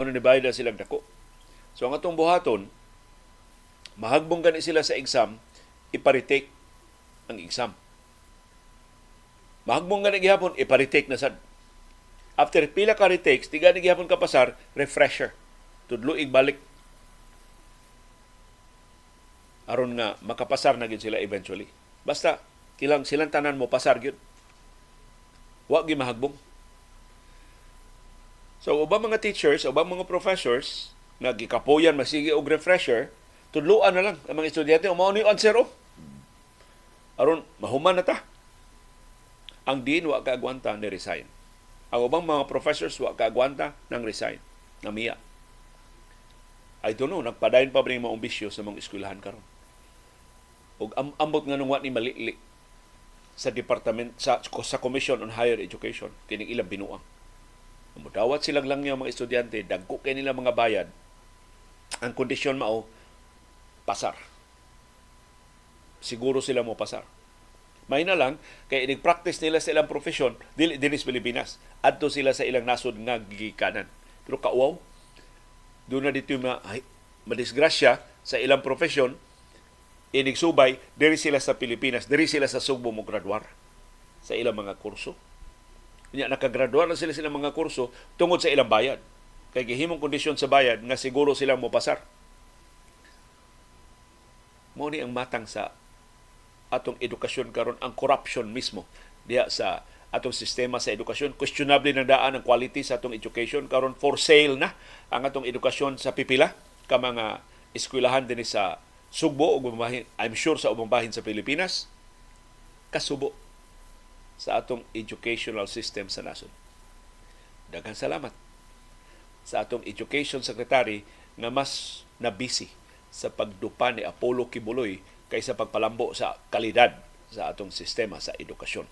Ano ni bayad na silang dako. So ang atong buhaton, mahagbong gani sila sa exam, ipa-retake ang exam. Mahagbong gani gihapon, ipa-retake na sad. After pila ka retakes, di gani gihapon ka pasar, refresher. Tudluig balik aron nga makapasar na gyud sila eventually. Basta kilang silang tanan mo pasar gyud. Wa gyud mahagbong. So ubang mga teachers, ubang mga professors nga gikapoyan masige og refresher, tudluan na lang ang mga estudyante, mao ni answer oh. Aron mahuman na ta. Ang dean wa kaagwanta, ni resign. Ang ubang mga professors wa kaagwanta, nang resign. Namiya. I don't know, nagpadayon pa ba ning maong bisyo sa mga eskwelahan karon? Og ambot nga nung wa ni malili sa department sa Commission on Higher Education kining ilang binuang. Mudawat silang lang yung mga estudyante, dagko kay nila mga bayad. Ang kondisyon mao pasar. Siguro sila mo pasar. May na lang kay inig-practice nila sa ilang profesyon dili dinhi sa Pilipinas. Adto sila sa ilang nasod nga gigikanan. Pero kauwaw, doon na dito ay, madisgrasya sa ilang profesyon, inigsubay, diri sila sa Pilipinas, diri sila sa Sugbo mo graduar sa ilang mga kurso. Nya nakagraduar na sila sa ilang mga kurso tungod sa ilang bayad. Kay gihimong kondisyon sa bayad nga siguro silang mopasar. Mao ni ang matang sa atong edukasyon karon, ang corruption mismo diha sa atong sistema sa edukasyon. Questionable nang daan ang quality sa atong education karon. For sale na ang atong edukasyon sa pipila ka mga eskwelahan dinhi sa Sugbo ug bahin, I'm sure sa ubang bahin sa Pilipinas. Kasubo sa atong educational system sa nasod. Daghang salamat sa atong education secretary nga mas na busy sa pagdupa ni Apollo Quiboloy kaysa pagpalambo sa kalidad sa atong sistema sa edukasyon.